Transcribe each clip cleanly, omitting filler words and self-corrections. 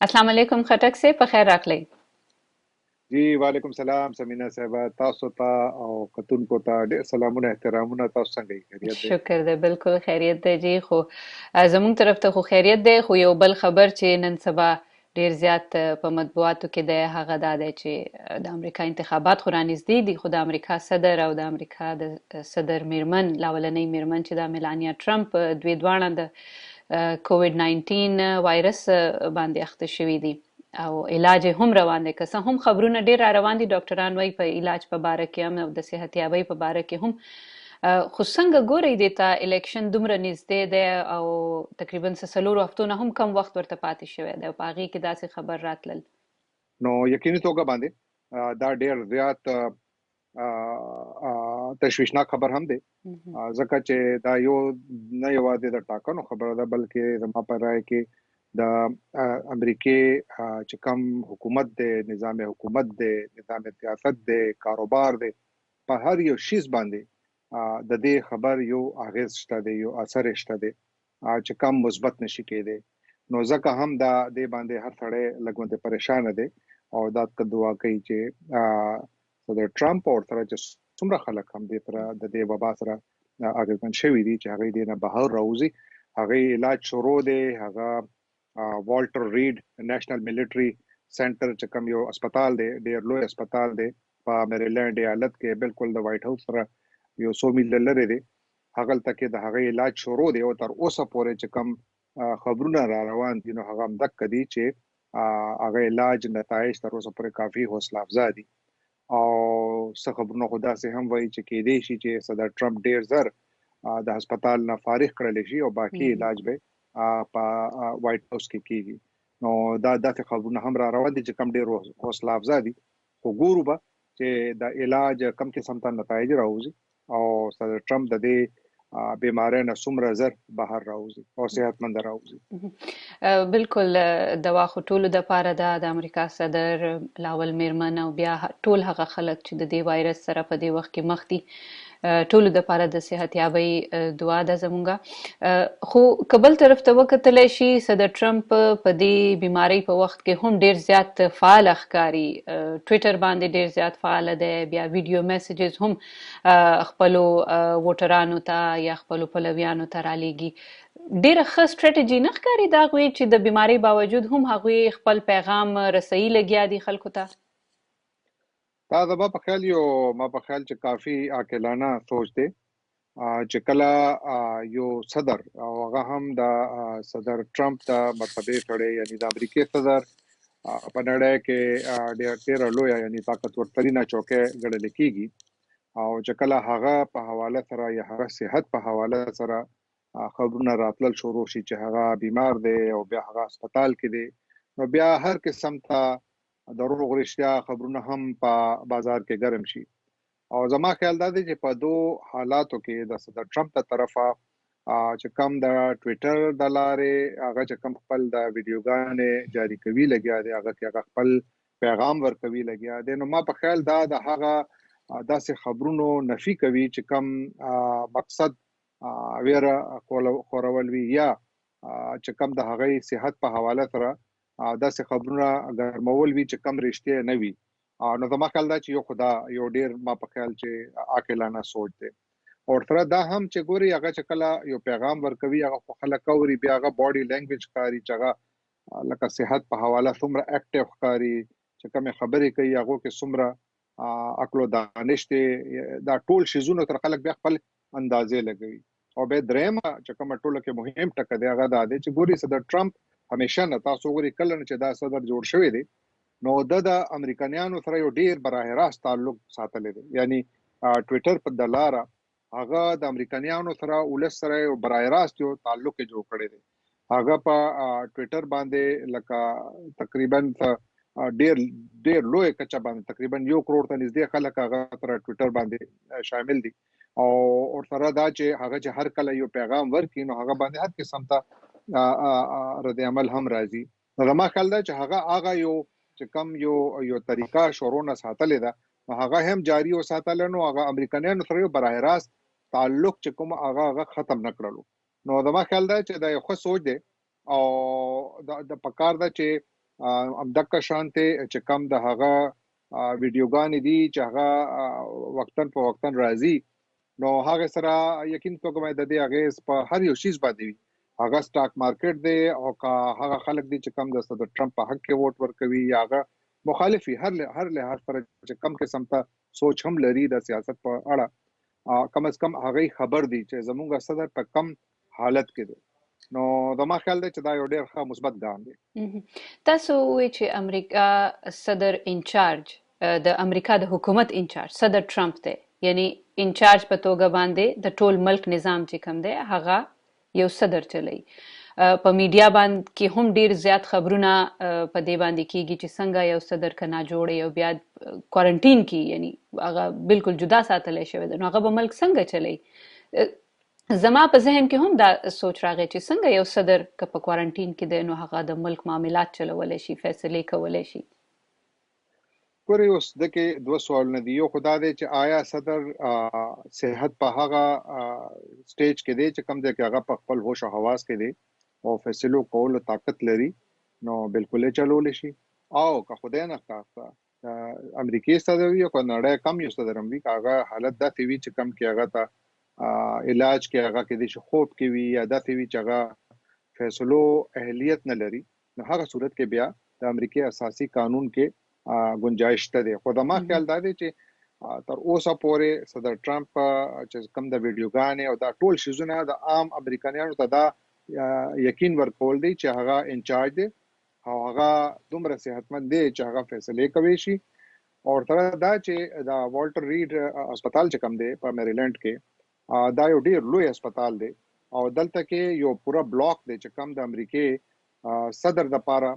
السلام علیکم خټک صاحب، په خیر راغلی. جی وعلیکم سلام سمینا صاحبه، تاسو ته او کتونکو ته ډېر سلامونه احترامونه. تاسو څنګه یې؟ خیریت دی؟ شکر دی، بالکل خیریت دی جی. خو زموږ طرف ته خو خیریت دی، خو یو بل خبر چې نن سبا ډیر زیات په مطبوعاتو کې دی هغه دا دی چې د امریکا انتخابات خو رانږدې دي، خو د امریکا صدر او د امریکا د صدر میرمن، لاولنۍ میرمن چې دا میلانیا ټرمپ، دوی دواړه د کوویډ 19 وایرس باندې اخته شوي دي او علاج یې هم روان دی. که څه هم خبرونه ډیر را روان دي، ډاکټران وایي په علاج په باره کې هم او د صحتیابۍ په باره کې هم، خو څنګه ګورئ دې ته؟ الیکشن دومره نږدې دی او تقریبا څه 4 هفتو نه هم کم وخت ورته پاتې شوی دی او په هغې کې داسې خبر راتلل. نو یقیني توګه باندې دا ډیر زیات تشویشناک خبر هم دی، ځکه چې دا یو نه یوازې د ټاکنو خبره ده، بلکې زما په رائے کې د امریکې چې کم حکومت دی، نظام حکومت دی، نظام سیاست دی، کاروبار دی، په هر یو شیز باندې د دې خبر یو اغیز شته دی، یو اثر شته دی چې کم مثبت نشي کېدی. نو ځکه هم دا دې باندې هر سړی لږ غوندې پریشان دی او دا دعا کوي چې صدر ټرمپ او سره چې څومره خلک هم دې سره د دې وبا سره اغېزمن شوي دي چې هغه دې نه بهر راوځي. هغه علاج شروع دی، هغه والټر ریډ نېشنل ملټري سنټر چې کوم یو هسپتال دی، ډیر لوی هسپتال دی په میریلینډ ایالت کې، بالکل د وایټ هاوس سره یو څو میل لرې دی، هغلته کې د هغه علاج شروع دی او تر اوسه پورې چې کوم خبرونه را روان دي نو هغه هم دک دي چې هغه علاج نتایج تر اوسه پورې کافي حوصله افزا دي. او څه خبرونه خو داسې هم وایي چې کېدای شي چې صدر ټرمپ ډیر زر د هسپتال نه فارغ کړل شي او باقي علاج به په وایټ هاوس کې کیږي. نو دا داسې خبرونه هم را روان دي چې کم ډیر حوصله افزا دي، خو ګورو به چې د علاج کم قسم ته نتایج راوځي او صدر ټرمپ د دې بیماری نه څومره زر بهر راوځي او صحتمند راوځي. بالکل، دوا خو ټولو د پاره ده، د امریکا صدر، لاول میرمن او بیا ټول هغه خلک چې د دې وایرس سره په دې وخت کې مخ دي، ټولو د پاره د صحتیابۍ دعا ده زمونږه. خو که بل طرف ته وکتلی شي، صدر ټرمپ په دې بیماری په وخت کې هم ډیر زیات فعال ښکاري، ټویټر باندې ډیر زیات فعال دی، بیا ویډیو میسجز هم خپلو ووټرانو ته یا خپلو پلویانو ته رالیږي. ډیره ښه سټراټیژي نه ښکاري د هغوی چې د بیماری باوجود هم هغوی خپل پیغام رسوي لګیا دي خلکو ته؟ دا زما په خیال یو ما په خیال چې کافي عاقلانه سوچ دی چې کله یو صدر او هغه هم د صدر ټرمپ د مرتبه سره، یعنی د امریکای صدر په نړۍ کې ډېر ډېر لوی یعنی طاقتور ترینه چوکۍ ګڼل کیږي، او چې کله هغه په حواله سره یا هغه صحت په حواله سره خبرونه راتلل شروع شي چې هغه بیمار دی او بیا هغه هسپتال کې دی، نو بیا هر قسم ته دروغ رښتیا خبرونه هم په بازار کې ګرم شي. او زما خیال دا دی چې په دوه حالاتو کې د صدر ټرمپ د طرفه چې کم د ټویټر د لارې هغه چې کم خپل د ویډیوګانې جاری کوي لګیا دی، هغه کې هغه خپل پیغام ورکوي لګیا دی، نو ما په خیال دا د هغه داسې خبرونو نفي کوي چې کم مقصد ویره خورول وي یا چې کم د هغې صحت په حواله سره داسې خبرونه ګرمول وي چې کم رښتیا نه وي. نو زما خیال دا چې یو خدا یو ډیر ما په خیال چې عاقلانه سوچ دی. او سره دا هم چې ګوري هغه چې کله یو پیغام ورکوي هغه خو خلک اوري، بیا هغه باډي لینګویج ښکاري چې هغه لکه صحت په حواله څومره اکټیو ښکاري، چې کومې خبرې کوي هغو کې څومره عقل او دانش دی، دا ټول شیزونه تر خلک بیا خپل اندازې لګوي. او بیا درېیمه چې کومه ټوله کې مهم ټکی دی هغه دا دی چې ګوري صدر ټرمپ همیشه نه تاسو ګوري کله نه چې دا صدر جوړ شوی دی نو د امریکایانو سره یو ډیر براه راست تعلق ساتلی دی، یعنی ټویټر په دلاره هغه د امریکایانو سره ولس سره یو براه راست یو تعلق جوړ کړی دی. هغه په ټویټر باندې لکه تقریبا ډیر ډیر لوی کچه باندې تقریبا 1 کروڑ ته نږدې خلک هغه تر ټویټر باندې شامل دي. او ورسره دا چې هغه چې هر کله یو پیغام ورکړي نو هغه باندې هر قسم ته رد عمل هم راځي. نو زما خیال دا چې هغه هغه یو چې کم یو یو طریقه شروع نه ساتلې ده نو هغه هم جاری وساتله، نو هغه امریکایانو سره یو براه راست تعلق چې کوم هغه هغه ختم نه کړلو. نو زما خیال دا چې دا یو ښه سوچ دی او د پکار ده چې همدغه شانته چې کم د هغه ویډیوګانې دي چې هغه وقتن په وقتن راځي، نو هغه سره یقین توګه باندې د دې اغیز په هر یو شیز باندې وي، هغه سټاک مارکیټ دی او که هغه خلک دي چې کم د صدر ټرمپ په حق کې ووټ ورکوي یا هغه مخالف وي، هر لحاظ سره چې کم قسم ته سوچ هم لري د سیاست په اړه، کم از کم هغه خبر دي چې زمونږ صدر په کم حالت کې دی. نو زما خیال دی چې دا یو ډیر ښه مثبت ګام دی. تاسو وویل چې امریکا صدر انچارج، د امریکا د حکومت انچارج صدر ټرمپ دی، یعنی انچارج په توګه باندې د ټول ملک نظام چې کوم دی هغه یو صدر چلوي. په میډیا باندې کې هم ډیر زیات خبرونه په دې باندې کیږي چې څنګه یو صدر که ناجوړ او بیا کوارنټین کی، یعنی هغه بالکل جدا ساتلی شوی دی، نو هغه به ملک څنګه چلوي؟ زما په ذهن کې هم دا سوچ راغی چې څنګه یو صدر که په کوارنټین کې دی نو هغه د ملک معاملات چلولی شي، فیصلې کولی شي. ګورئ، اوس دکې دوه سوالونه دي. یو خو دا دی چې آیا صدر صحت په هغه سټیج کې دی چې کوم ځای کې هغه په خپل هوش او حواس کې دی او فیصلو کولو طاقت لري، نو بالکل یې چلولی شي. او که خدای نه خواسته امریکې صدر وي او که نړۍ کم یو صدر هم وي، که هغه حالت داسې وي چې کم کې هغه ته علاج کې هغه کې د خوب کې وي یا داسې وي چې هغه فیصلو اهلیت نه لري، نو هغه صورت کې بیا د امریکې اساسي قانون کې گنجائش شته دی. خو زما خیال دا دی چې تر اوسه پورې صدر ټرمپ چې کوم د ویډیوګانې او دا ټول شیزونه د عام امریکایانو ته دا یقین ورکول دی چې هغه انچارج دی او هغه دومره صحتمند دی چې هغه فیصلې کوي شي. او تر دا چې دا والټر ریډ هسپتال چې کوم دی په میریلند کې، دا یو ډیر لوی هسپتال دی او دلته کې یو پوره بلاک دی چې کوم د امریکې صدر د پاره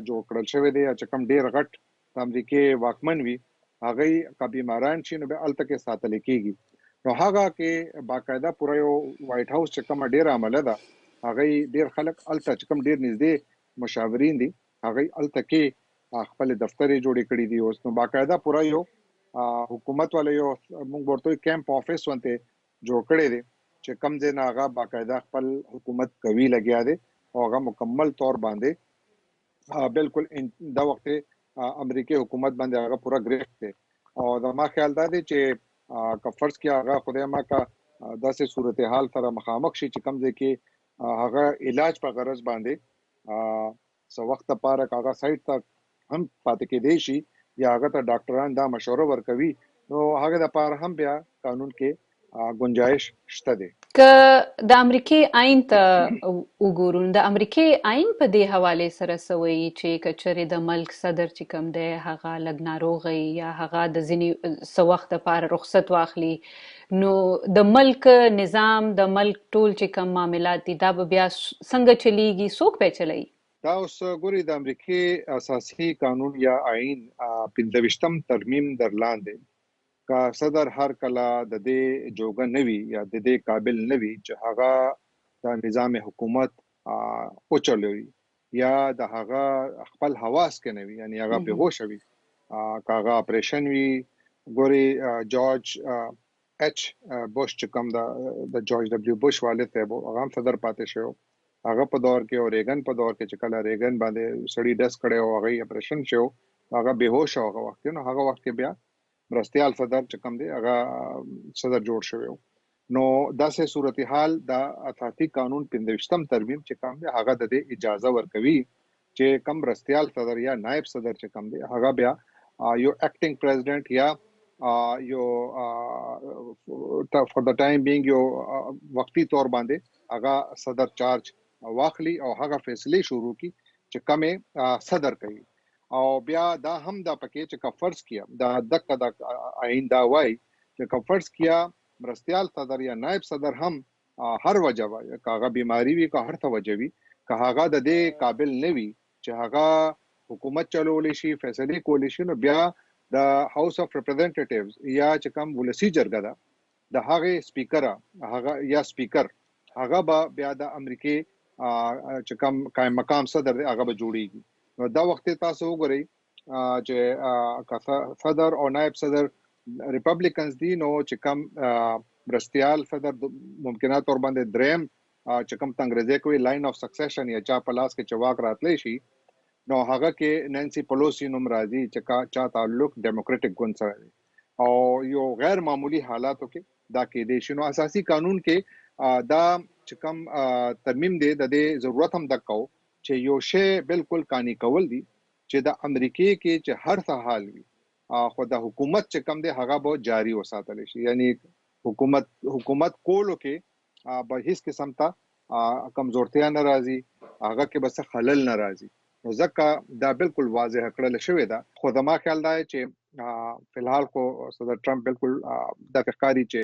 جوړ کړل شوی دی، چې کوم ډیر غټ د امریکې واکمن وي هغه که بیماران شي نو بیا هلته کې ساتل کېږي. نو هغه کې باقاعده پوره یو وایټ هاوس چې کومه ډیره عمله ده، هغه ډیر خلک هلته چې کوم ډیر نږدې مشاورین دي هغه هلته کې خپل دفترې جوړې کړې دي. اوس نو باقاعده پوره یو حکومت والا یو موږ ورته کیمپ آفیس ونته جوړ کړی دی چې کم ځای نه هغه باقاعده خپل حکومت کوي لګیا دی او هغه مکمل طور باندې بالکل دا وخت امریکای حکومت باندې هغه پوره گرفت دی. او زما خیال دا دی چې که فرض کې هغه خدای ما که داسې صورتحال سره مخامخ شي چې کم ځای کې هغه علاج په غرض باندې څه وخت لپاره که هغه سایټ ته هم پاتې کېدی شي یا هغه ته ډاکټران دا مشوره ورکوي، نو هغه لپاره هم بیا قانون کې گنجائش شته دی. که د امریکې آئین ته وګورو، د امریکې آئین په دې حوالې سره څه وایي چې که چېرې د ملک صدر چې کوم دی هغه لږ ناروغ وي یا هغه د ځینې څه وخت لپاره رخصت واخلي، نو د ملک نظام، د ملک ټول چې کوم معاملات دي دا به بیا څنګه چلیږي، څوک به چلوي؟ دا اوس ګوري د امریکې اساسي قانون یا آئین 25 ترمیم در لاندې که صدر هر کله د دې جوګه نه وي یا د دې قابل نه وي چې هغه د نظام حکومت وچلوي یا د هغه خپل حواس کې نه وي، یعنی هغه بېهوشه وي، که هغه اپریشن وي. ګوري جارج اچ بوش چې کوم د جارج ډبلیو بوش والد صاحب، هغه هم صدر پاتې شو، هغه په دور کې او ریګن په دور کې چې کله ریګن باندې سړی ډس کړی او هغه اپریشن شو، هغه بېهوشه هغه وخت کې، نو هغه وخت کې بیا مرستیال صدر چې کوم دی هغه صدر جوړ شوی. نو داسې صورتحال د اساسي قانون 25 ترمیم چې کوم دی هغه د دې اجازه ورکوي چې کوم مرستیال صدر یا نائب صدر چې کوم دی هغه بیا یو اکټینګ پریزیډنټ یا یو فار د ټایم بینګ یو وقتی طور باندې هغه صدر چارج واخلي او هغه فیصلې شروع کړي چې کومې صدر کوي. او بیا دا هم دا پکې چې که فرض کیا دا دقه د آئین دا وایي چې که فرض کیا مرستیال صدر یا نائب صدر هم هر وجه وي، که هغه بیماری وي که هر څه وجه وي، که هغه د دې قابل نه وي چې هغه حکومت چلولی شي، فیصلې کولی شي، نو بیا د هاوس اف ریپرزینټیټیوز یا چې کوم ولسی جرګه ده د هغې سپیکر هغه یا سپیکر هغه به بیا د امریکې چې کوم قائم مقام صدر دی هغه به جوړیږي. نو دا وخت تاسو وګورئ چې که صدر او نائب صدر ریپبلیکنز دي، نو چې کوم مرستیال صدر ممکنه طور باندې دریم چې کوم انګریزي کوي لاین اف سکسیشن یا چا په لاس کې چې واک راتلی شي، نو هغه کې نانسي پلوسی نوم راځي چې کا چا تعلق ډیموکراټک ګوند سره دی، او یو غیر معمولی حالاتو کې دا کېدای شي. نو اساسي قانون کې دا چې کوم ترمیم دی، د دې ضرورت هم دک کو چې یو شی بالکل قانع کول دي چې د امریکې کې چې هر څه حال وي، خو د حکومت چې کوم دی هغه به جاری وساتل شي، یعنی حکومت کولو کې به هیڅ قسم ته کمزورتیا نه راځي، هغه کې به څه خلل نه راځي. نو ځکه دا بالکل واضح کړل شوې ده. خو زما خیال دا دی چې فلحال خو صدر ټرمپ بالکل دا ښکاري چې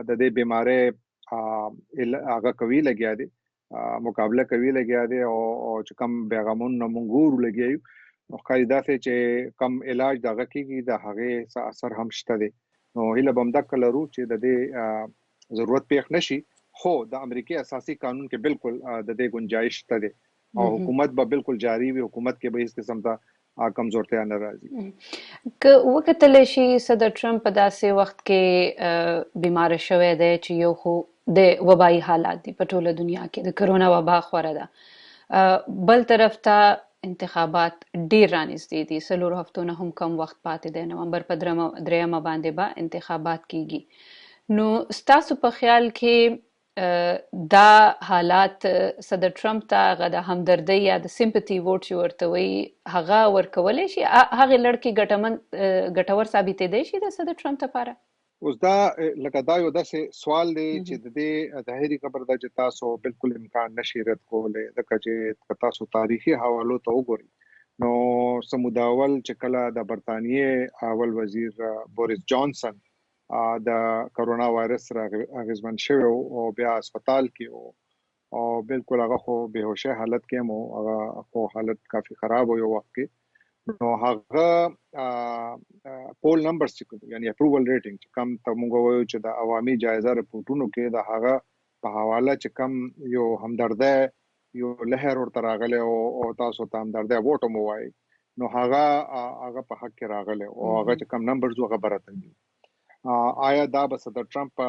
د دې بیماری هغه کوي لګیا دی، مقابله کوي لګیا دی، او چې کم پیغامونه مونږ ګورو لګیا یو، نو ښکاري داسې چې کم علاج دغه کېږي، د هغې څه اثر هم شته دی. نو هیله به هم دقه لرو چې د دې ضرورت پېښ نه شي، خو د امریکې اساسي قانون کې بالکل د دې گنجائش شته دی او حکومت به بالکل جاری وي، حکومت کې به هیڅ قسم ته کمزورتیا نه راځي. که وکتل شي، صدر ټرمپ په داسې وخت کې بیمار شوی دی چې یو خو د وبایي حالات دي، په ټوله دنیا کې د کرونا وبا خوره ده، بل طرف ته انتخابات ډیر رانږدې دي، 4 هفتو نه هم کم وخت پاتې دی، نومبر په 3مه باندې به انتخابات کیږي. نو ستاسو په خیال کې دا حالات صدر ټرمپ ته هغه د همدردۍ یا د سمپتي ووټ چې ورته وایي هغه ورکولی شي، هغې لړ کې ګټور ثابتېدی شي د صدر ټرمپ لپاره؟ اوس دا لکه دا یو داسې سوال دی چې د دې ظاهري خبره ده چې تاسو بالکل امکان نشي رد کولی، ځکه چې که تاسو تاریخي حوالو ته وګورئ نو څه موده اول چې کله د برتانیې اول وزیر بوریس جانسن د کرونا وایرس سره اغیزمن شوی او بیا هسپتال کې او بالکل هغه خو بېهوشۍ حالت کې مو، هغه خو حالت کافي خراب و یو وخت کې، نو هغه پول نمبرز چې کوم، یعنی اپروول ریټینګ چې کوم ته موږ وایو چې د عوامي جایزه رپورټونو کې د هغه په حواله چې کوم یو همدردی یو لهر ورته راغلی او تاسو ته همدردی ووټ هم ووایي، نو هغه په حق کې راغلی او هغه چې کوم نمبرز وو هغه بره تللي. آیا دا به صدر ټرمپ په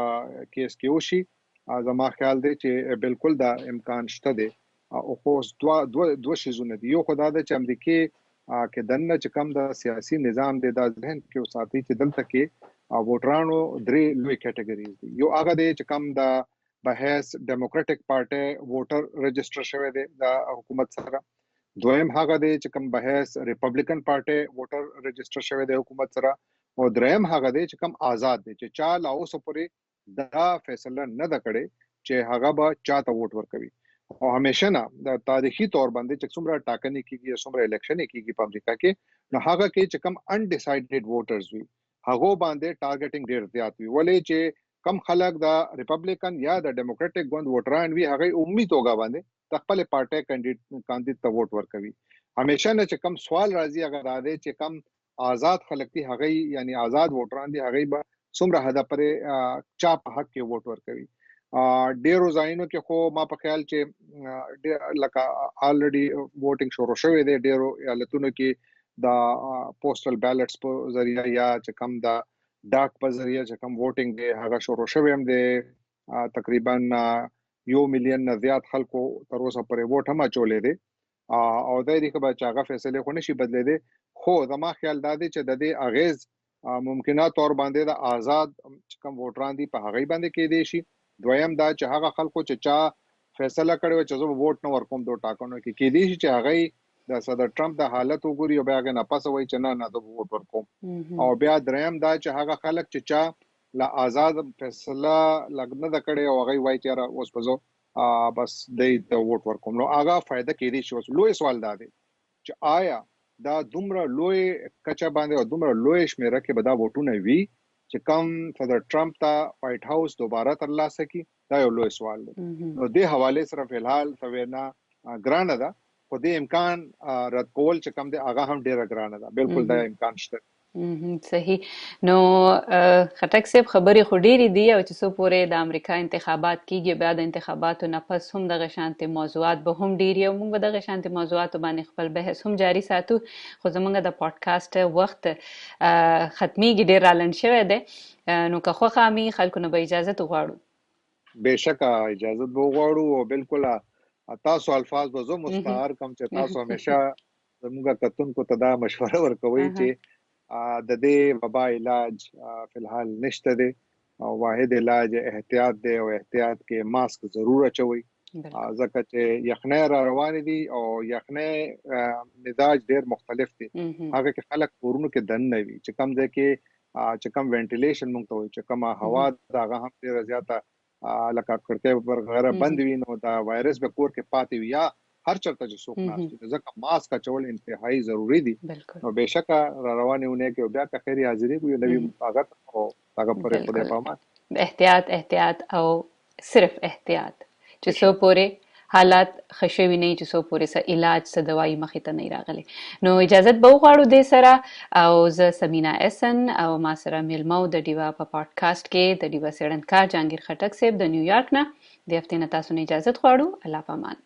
کیس کې وشي؟ زما خیال دی چې بالکل دا امکان شته دی. او خو اوس دوه شیزونه دي. یو خو دا ده چې امریکې کې دننه چې کوم د سیاسي نظام دی دا ذهن کې وساتي چې دلته کې ووټرانو 3 لوی کټګریز دي. یو هغه دی چې کوم د بحیث ډیموکراټک پارټۍ ووټر رجسټر شوی دی د حکومت سره، دویم هغه دی چې کوم بحیث ریپبلیکن پارټۍ ووټر رجسټر شوی دی حکومت سره، او دریم هغه دی چې کوم آزاد دی چې چا لا اوسه پورې دا فیصله نه ده کړې چې هغه به چا ته ووټ ورکوي. او همیشه نه د تاریخي طور باندې چې څومره ټاکنې کیږي یا څومره الیکشن کیږي په امریکا کې، نو هغه کې چې کوم انډیسایډډ ووټرز وي هغو باندې ټارګټینګ ډیر زیات وي، ولې چې کم خلک د ریپبلیکن یا د ډیموکراټک ګوند ووټران وي هغه عمومي توګه باندې د خپل پارټۍ کاندید ته ووټ ورکوي. همیشه نه چې کم سوال راځي هغه دا دی چې کم آزاد خلک دي هغه یعنی آزاد ووټران دي هغه به څومره حده پرې چا په حق کې ووټ ورکوي. ډیرو ځایونو کې خو ما په خیال چې لکه الریډي ووټینګ شروع شوې دی ډیرو ایالتونو کې د پوسټل بیلټس په ذریعہ یا چې کم د ډاک په ذریعہ چې کم ووټینګ دی هغه شروع شوی هم دی. تقریبا 1 میلیون نه زیات خلکو تر اوسه پورې ووټ هم اچولی دی، او دا دی که به چې هغه فیصلې خو نشي بدلېدی، خو زما خیال دا دی چې د دې اغېز ممکنه طور باندې د آزاد چې کوم ووټران دي په هغې باندې کېدی شي. دویم دا چې هغه خلکو چې چا فیصله کړې وه چې زه به ووټ نه ورکوم دو ټاکنو کې، کېدی شي چې هغوی د صدر ټرمپ د حالت وګوري او بیا هغې نه پس وایي چې نه نه زه به ووټ ورکوم. او بیا دریم دا چې هغه خلک چې چا له آزاد فیصله لږ نه ده کړې او هغوی وایي چې یاره اوس به زه بس دی ته ووټ ورکوم، نو هغه فایده کېدی شي. اوس لوی سوال دا دی چې آیا دا دومره لوی کچه باندې او دومره لوی شمېره کې به دا ووټونه وي چې کم صدر ټرمپ ته وایټ هاوس دوباره ترلاسه کړي؟ دا یو لوی سوال دی. نو دې حوالې سره فلحال څه وینا ګرانه ده، خو دې امکان رد کول چې کم دی هغه هم ډیره ګرانه ده، بالکل دا امکان شته. صحیح. نو خټک صاحب خبرې خو ډېرې دي، او چې څو پورې د امریکا انتخابات کیږي بیا د انتخاباتو نه پس هم دغه شانتې موضوعات به هم ډېر وي، او موږ به دغه شانتې موضوعاتو باندې خپل بحث هم جاري ساتو. خو زموږ د پادکاسټ وخت ختمیږي، ډېر رالنډ شوی دی، نو که خوښه مي خلکو نه به اجازت وغواړو. بېشکه اجازت به وغواړو، او بالکل تاسو الفاظ به زه مستعار کم چې تاسو همیشه زموږ کتونکو ته دا مشوره ورکوئ چې د دې وبا علاج فلحال نشته دی او واحد علاج احتیاط دی او احتیاط کې ماسک ضرور اچوئ، ځکه چې یخنۍ را روانې دي او یخنۍ مزاج ډیر مختلف دی. هغه کې خلک کورونو کې دننه وي، چې کوم ځای کې چې کوم وینټیلیشن مونږ ته وایو، چې کومه هوا ده، هغه هم ډیره زیاته لکه کړکۍ وغیره بند وي، نو دا وایرس به کور کې پاتې وي یا هر چرته چې څوک ناست وي، ځکه ماسک اچول انتهایی ضروري دي. نو بېشکه را روانې اونۍ کې بیا که خیر حاضرېږو یو نوي هغه او هغه پورې خدای په امان. احتیاط، احتیاط او صرف احتیاط، چې څو پورې حالات ښه شوي نه، چې څو پورې څه علاج، څه دوايي مخې ته نه راغلي. نو اجازت به وغواړو دې سره، او زه سمینا احسن او ما سره میلمه د ډیوه په پادکاسټ کې د ډیوه څېړنکار جهانګیر خټک صاحب د نیویارک نه. د هفتې نه تاسو نه اجازت غواړو. الله پامان.